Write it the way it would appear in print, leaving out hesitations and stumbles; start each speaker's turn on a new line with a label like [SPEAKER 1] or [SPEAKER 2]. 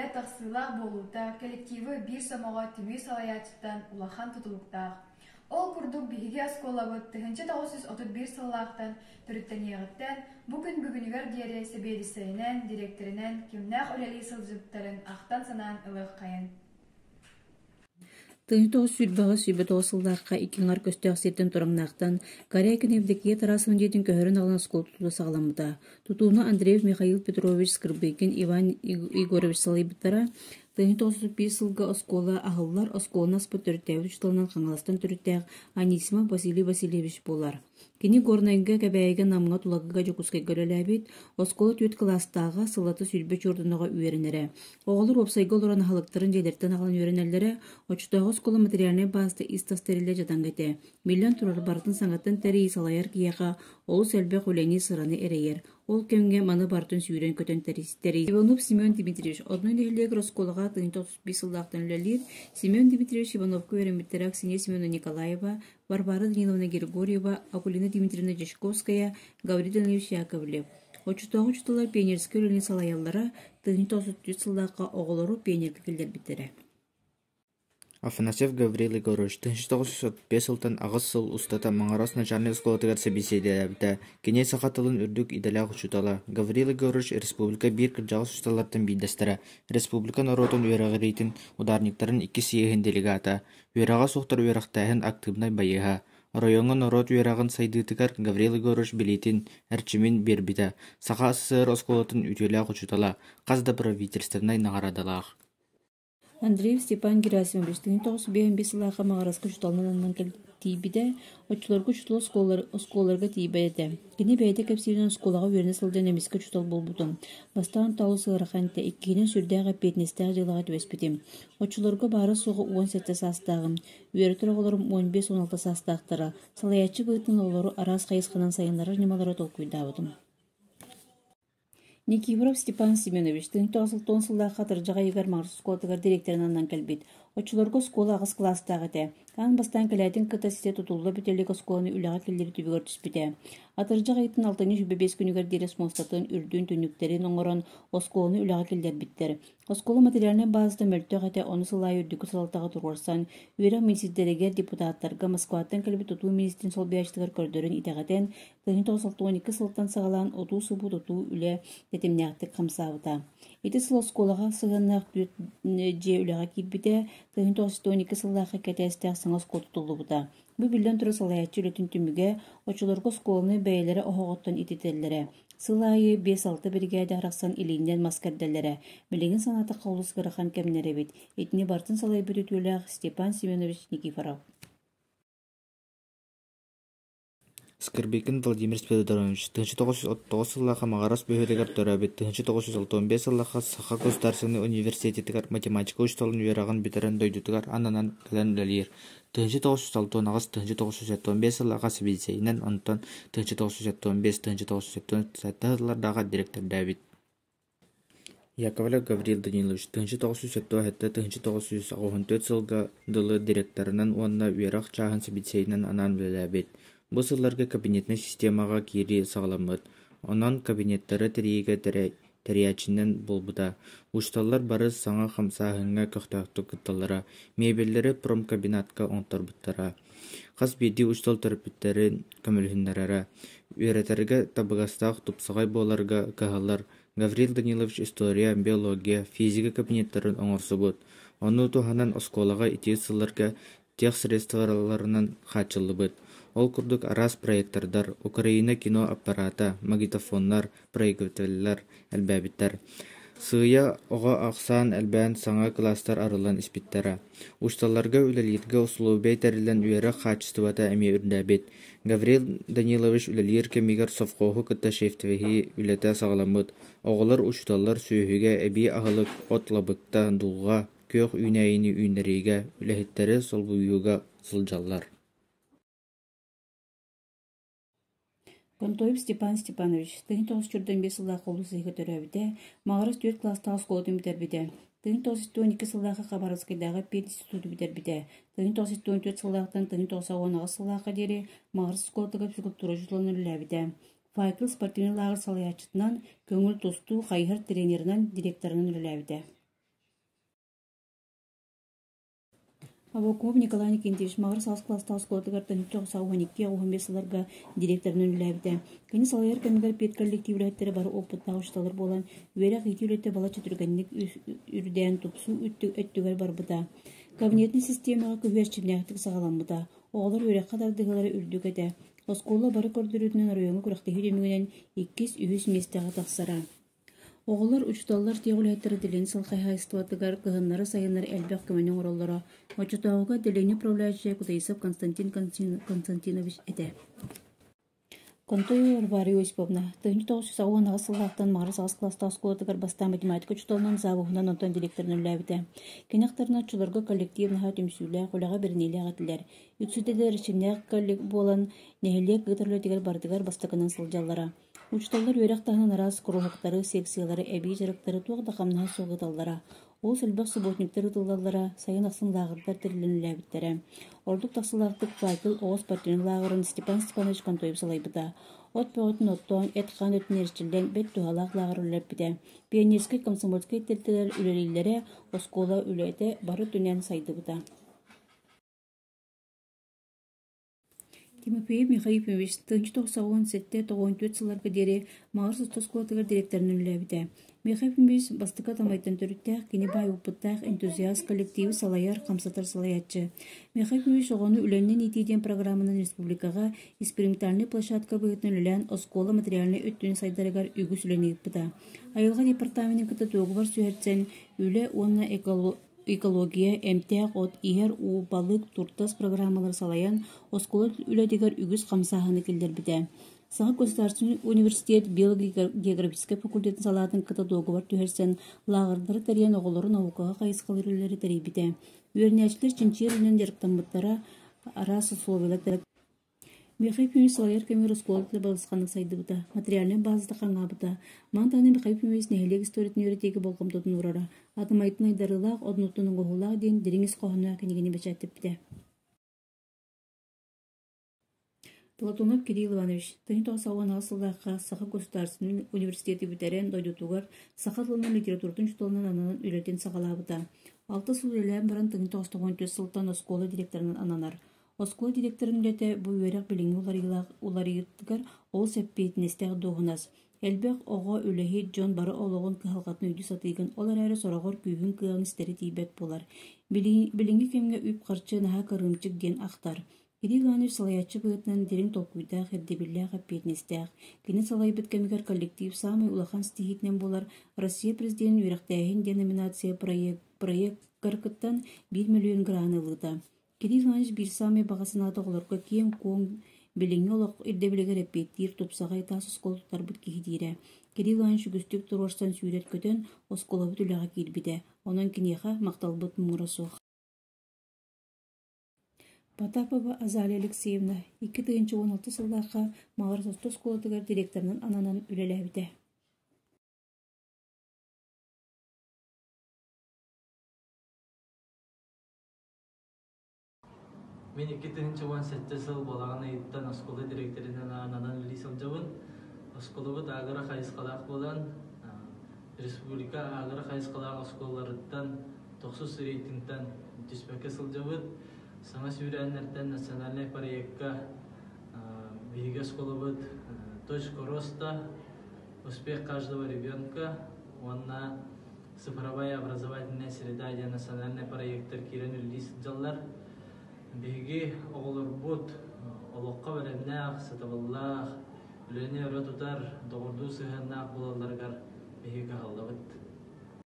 [SPEAKER 1] Үлэ тахсыылаах буолуута коллективы биир сомоҕо түмүү салайааччыттан улахан тутулуктаах. Ол курдук биһиги оскуолабыт 1931 сыллаахтан төрүттэниэҕиттэн бу күн бүгүнүгэр диэри сэбиэдиссэйинэн, дириэктэринэн кимнээх үлэлии сылдьыбыттарын ахтан-санаан ылыаххайын.
[SPEAKER 2] 1928 сыллаахха икки аҥар көстөөх сиртэн Тураҥнаахтан Корякин Евдокия Тарасовна дьиэтин көһөрөн аҕалан оскуола тутуута саҕаламмыта. Тутууну Андреев Михаил Петрович, Скрыбыкин Иван Егорович салайбыттара. 1931 сылга оскуола аһыллар, оскуоланы аспыт төрүттээбит учууталынан Хаҥаластан төрүттээх Анисимов Василий Васильевич буолар. Кини Горнайга, Кэбээйигэ, Намҥа, Тулагыга, Дьокуускайга үлэлээбит, оскуола түөрт кылаастааҕа, сыллата 20 чуордунаҕа үөрэнэрэ. Оҕолор уопсайга олорон аһылыктарын дьиэлэриттэн аҕалан үөрэнэллэрэ, оччотооҕу оскуола материальнай баазата ис-тас тэриллэ дьадаҥы этэ. Биллэн турар, барытын саҥаттан тэрийии салайар киһиэхэ олус элбэх үлэни, сыраны эрэйэр. Ол кэмҥэ маны барытын сүүрэн-көтөн тэрийэр. Иванов Семен Дмитриевич одной нэһилиэгэр оскуолаҕа 35 сыллаахтан үлэлиир. Семен Дмитриевич Ивановка үөрэммиттэрэ Аксинья Семеновна Николаева, Варвара Даниловна Григорьева, Акулина Дмитриевна Дьячковская, Гаврил Данилович Яковлев. Оччотооҕу учууталлар пионерскай үлэни салайаллара, 1933 сыллаахха оҕолору пионерга киллэрбиттэрэ.
[SPEAKER 3] Афанасьев Гаврил Егорович 1935 сылтан аҕыс сыл устата Маҥырас начальнай оскуолатыгар сэбиэдиссэйдээбитэ. Кини саха тылын үрдүк идэлээх учуутала. Гаврил Егорович республика биир кырдьаҕас учууталлартан биирдэстэрэ, республика норуотун үөрэҕириитин ударниктарын иккис съеһин делегата, үөрэҕэ суохтар үөрэхтээһин актыыбынай байыаһа, оройуоҥҥа норуот үөрэҕин сайдыытыгар Гаврил Егорович билиитин, эрчимин биэрбитэ, Саха СССР оскуолатын үтүөлээх учуутала, хас да правительственнай наҕараадалаах.
[SPEAKER 2] Андреев Степан Герасимович 1955 сыллаахха Маҕараска учууталынан ананан тиийбитэ, оччолорго учуутал оскуолаларга тиийбэт этэ. Кини бэйэтэ кэпсииринэн оскуолаҕа үөрэнэ сылдьан эмискэ учуутал буолбутум. Бастаан олус ыарахан этэ, иккиһинэн сүрдээх эппиэтинэстээх дьыалаҕа түбэспитим. Оччолорго баара-суоҕа 17 саастааҕым, үөрэтэр оҕолорум 15-16 саастаахтара, салайааччы быһыытынан оҕолору араас хайысханан сайыннарар ньымалары толкуйдаабытым. Никифоров Степан Семенович 1990 сыллаахха атырдьах ыйыгар Маҕарас оскуолатыгар дириэктэринэн ананан кэлбит. Оччолорго оскуола аҕыс кылаастаах этэ. Аан бастаан кэлээтин кытта ситэ тутулла бүтэ илик оскуоланы үлэҕэ киллэрии түбүгэр түспүтэ. Атырдьах ыйтын алтынньы 25 күнүгэр диэри муостатын үрдүн түннүктэрин оҥорон оскуоланы үлэҕэ киллэрбиттэр. Оскуола материальнай баазата мөлтөх этэ, ону сыл аайы үрдүкү салалтаҕа туруорсан, үөрэх миниистирдэригэр, депутаттарга, Москваттан кэлбит тутуу миниистирин солбуйааччытыгар көрдөрөн итэҕэтэн, 1962 сылтан саҕалаан утуу-субуу тутуу үлэ тэтимнээхтик хамсаабыта. Ити сыл оскуолаҕа сыһыаннаах түөрт дьиэ үлэҕэ киирбитэ, 1912 сыллаахха кэтээстээх саҥа оскуола тутуллубута. Бу биллэн турар салайааччы үлэтин түмүгэ, оччолорго оскуоланы бэйэлэрэ оһоҕоттон ититэллэрэ. Сыл аайы биэс-алта биригээдэ арахсан илииннэн мас кэрдэллэрэ. Билигин санаатахха олус ыарахан кэмнэр эбит. Итини барытын салайбыт үтүөлээх Степан Семенович Никифоров.
[SPEAKER 3] Скрыбыкин Владимир Спиридонович 1939 сыллаахха Маҕарас бөһүөлэгэр төрөөбүт, 1965 сыллаахха Саха государственнай университетыгар математика учууталын үөрэҕин бүтэрэн дойдутугар ананан кэлэн үлэлиир. 1968-1975 сыллаахха сэбиэдиссэйинэн, онтон 1975-1977 сыллардаахха дириэктэрдээбит. Яковлев Гаврил Данилович 1977-1984 сылга дылы директорынан уонна үөрэх чааһын сэбиэдиссэйинэн анаан үлэлээбит. Бу сылларга кабинетнай системаҕа киирии саҕаламмыт, онон кабинеттары тэрийиигэ тэрийээччинэн буолбута. Учууталлар бары саҥа хамсааһыҥҥа көхтөөхтүк кытталлара, мебеллэри промкомбинатка оҥотторбуттара. Хас биирдии учуутал төрөппүттэрин көмөлөһүннэрэрэ, үөрэтэргэ табыгастаах тупсаҕай буоларга кыһаллар Гаврил Данилович история, биология, физика кабинеттарын оҥорсубут, ону туһанан оскуолаҕа итии сылларга техсредстволарынан хааччыллыбыт. Ол курдук араас проектордар, Украина кино аппарата, магнитофоннар, проигрывателлэр элбээбиттэр. Сыыйа оҕо ахсаан элбээн саҥа кылаастар арыллан испиттэрэ. Учууталларга үлэлииргэ усулуобуйа тэриллэн үөрэх хаачыстыбата эмиэ үрдээбит. Гаврил Данилович үлэлиир кэмигэр совхоһу кытта шефтэһии үлэтэ саҕаламмыт. Оҕолор, учууталлар сүөһүгэ эбии аһылык, от лабыкта, дулҕа, күөх үүнээйини үүннэриигэ, үлэһиттэри солбуйууга сылдьаллар.
[SPEAKER 2] Контоев Степан Степанович, 1945 сыллаах олус ыйга төрөөбүтэ, Маҕарас түөрт кылаастаах оскуолатын бүтэрбитэ. 1912 сыллаахха Хабаровскайдааҕы пединституту бүтэрбитэ. 1914 сыллаахтан 1918 сыллаахха диэри Маҕарас оскуолатыгар физкультура учууталынан үлэлээбитэ. Факел спортивнай лааҕыр салайааччытынан, көҥүл тустуу, хайыһар тренеринэн, директорынан үлэлээбитэ. Аввакумов Николай Никитич Маҕарас саас кылаастаах оскуолатыгар 1962-85 сылларга директорынан үлэлээбитэ. Кини салайар кэмигэр педколлектив үлэһиттэрэ бары опыттаах учууталлар буолан, үөрэх-иитии үлэтэ балачча түргэнник үрдээн тупсуу өттүгэр барбыта. Кабинетнай систиэмэҕэ көһүү эрчимнээхтик саҕаламмыта. Оҕолор үөрэххэ тардыһыылара үрдүк этэ. Оскуола бары көрдөрүүтүнэн оройуоҥҥа күрэхтэһии түмүгүнэн иккис, үһүс миэстэҕэ тахсара. Оҕолор, учууталлар тиэх үлэһиттэрэ Дэлэни сыл хаһаайыстыбатыгар кыһыннары-сайыннары элбэх көмөнү оҥороллоро. Оччотооҕуга отделение управляющайа Кутаисов Константин Константинович этэ. Контоева Варвара Иосиповна, 1998 сыллаахтан Маҕарас аҕыс кылаастаах оскуолатыгар бастаан математика учууталынан, завуһунан, онтон директорынан үлэлээбитэ. Кини ахтарынан оччолорго коллектив наһаа түмсүүлээх, үлэҕэ бэриниилээх этилэр. Үксүтэ да эрчимнээх буолан, нэһилиэк ыытар үлэтигэр барытыгар бастакынан сылдьаллара. Учууталлар үөрэх таһынан араас куруһуоктары, секциялары, эбии дьарыктары туох да хамнаһа суох ыыталлара. Олус элбэх субботниктар ыытыллаллара, сайын ахсын лааҕырдар тэриллэн үлэлээбиттэрэ. Ордук тахсыылаахтык Факел оҕо спортивнай лааҕырын Степан Степанович Контоев салайбыта. От бөҕөтүн оттоон, эт-хаан өттүн эрчиллэн, бэрт туһалаах лааҕыр үлэлэппитэ. Пионерскай, комсомольскай тэрилтэлэр үлэлииллэрэ, оскуола үлэтэ бары өттүнэн сайдыбыта. Тимофеев Михаил Ефимович 1997-94 сылларга диэри Маҕарас орто оскуолатыгар директорынан үлэлээбитэ. Михаил Ефимович бастакы Атамайтан төрүттээх, кини баай опыттаах энтузиаст, коллективы салайар, хамсатар салайааччы. Михаил Ефимович оҕону үлэннэн иитии диэн программанан республикаҕа экспериментальнай площадка быһыытынан үлэлээн оскуола материальнай өттүн сайдарыгар үгүс үлэни ыыппыта. Айылҕа департаменын кытта дуогубар сүһэрсэн, үлэ уонна экология, эмтээх от, иһэр уу, балык, туртас программалары салайан, оскуола үлэтигэр үгүс хамсааһыны киллэрбитэ. Саха государственнай университет биологогеографическай факультетын салаатын кытта дуогубар түһэрсэн, лааҕырдары тэрийэн оҕолору наукаҕа хайысхалыыр үлэлэри тэрийбитэ. Үөрэнээччилэр чинчийэр үлэнэн дьарыктаммыттара, араас условиялар Михаил Ефимович салайар кэмигэр оскуола балысханнык сайдыбыта, материальнай базата хаҥаабыта. Маны таһынан Михаил Ефимович нэһилиэк историятын үөрэтиигэ болҕомтотун уурара, Атамайтын айдарыылаах, одунуттан оҥоһуулаах диэн дириҥ ис хоһоонноох кинигэни бэчээттэппитэ. Платонов Кирилл Иванович, 1998 сыллаахха Саха государственнай университеты бүтэрэн, дойдутугар саха тылынан литературатын учууталынан ананан үлэтин саҕалаабыта. Алта сыл үлэлээн баран 1994 сылтан оскуола директорынан ананар. Оскуола директорын үлэтэ бу үөрэх билиҥҥи уларыйыылаах уларыйыытыгар олус эппиэтинэстээх дуоһунас. Элбэх оҕо, үлэһит дьон бары олоҕун кыһалҕатын өйдүү сатыыгын, ол эрээри сороҕор күүһүҥ-кыаҕыҥ ситэри тиийбэт буолар. Билиҥҥи кэмҥэ үп-харчы наһаа кырыымчык диэн ахтар. Кирилл Иванович салайааччы быһыытынан дириҥ толкуйдаах, ирдэбиллээх, эппиэтинэстээх. Кини салайбыт кэмигэр коллектив саамай улахан ситиһиитинэн буолар Россия президенин үөрэхтээһин диэн номинация проект, проеккар кыттан 1 мөлүйүөн граны ылыыта. Кирилл Иванович биир саамай баҕа санаата оҕолорго киэҥ-куоҥ, билиҥҥи олох ирдэбилигэр эппиэттиир тупсаҕай таас оскуола туттарбыт киһи диирэ. Кирилл Иванович үгүстүк туруорсан сүүрэр-көтөн, оскуолабыт үлэҕэ киирбитэ, онон киниэхэ махталбыт муҥура суох. Потапова Азалия Алексеевна 2016 сыллаахха Маҕарас орто оскуолатыгар директорынан ананан үлэлээбитэ.
[SPEAKER 4] Мин 2017 сыл балаҕан ыйыттан оскуола дириэктэринэн ананан үлэлии сылдьабын. Оскуолабыт агро хайысхалаах буолан, республика агро хайысхалаах оскуолаларыттан тохсус рейтингтэн түспэккэ сылдьабыт. Саҥа сүүрээннэртэн национальнай проекка биһиги оскуолабыт «Точка роста», «Успех каждого ребенка» уонна «Цифровая образовательная среда» диэн национальнай проектар киирэн үлэлии сылдьаллар. Биһиги оҕолорбут олоххо бэлэмнээх, сатабыллаах, үлэни өрө тутар, доҕордуу сыһыаннаах буолалларыгар биһиги кыһаллабыт.